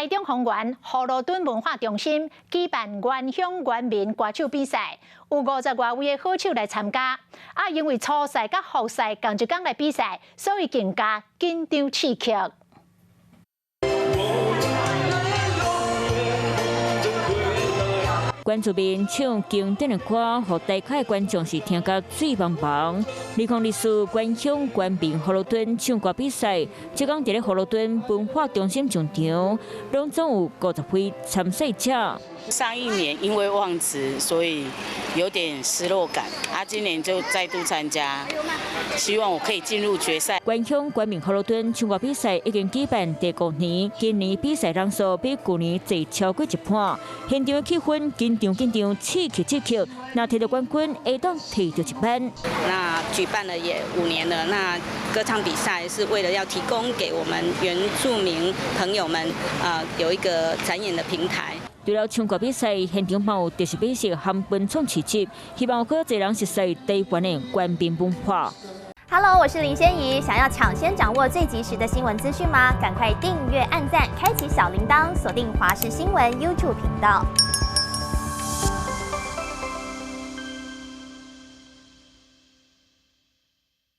中豐原葫蘆墩文化中心舉辦原鄉原民歌手比賽，有50外位的好手來參加。啊，因為初賽佮複賽仝一工來比賽，所以更加緊張刺激。原住民唱經典的歌，予台下的觀眾是聽甲醉茫茫。2024原鄉原民葫蘆墩唱歌比賽，這工佇咧葫蘆墩文化中心上場，攏總有50位參賽者。上一年因為忘詞，所以有點失落感。啊，今年就再度參加，希望我可以進入決賽。原鄉原民葫蘆墩唱歌比賽已經舉辦第五年，今年比賽人數比舊年濟超過一半，現場的氣氛緊張緊張，刺激刺激。若提著冠軍，會當提著一班。那舉辦了也5年了，那歌唱比賽是為了要提供給我們原住民朋友們啊有一個展演的平台。除了唱歌比賽，現場嘛有特色美食和文創市集，希望有閣濟人熟悉台灣的原民文化。 Hello，我是林仙怡，想要搶先掌握最及時的新聞資訊嗎？趕快訂閱、按讚、開啟小鈴鐺，鎖定華視新聞 YouTube 頻道。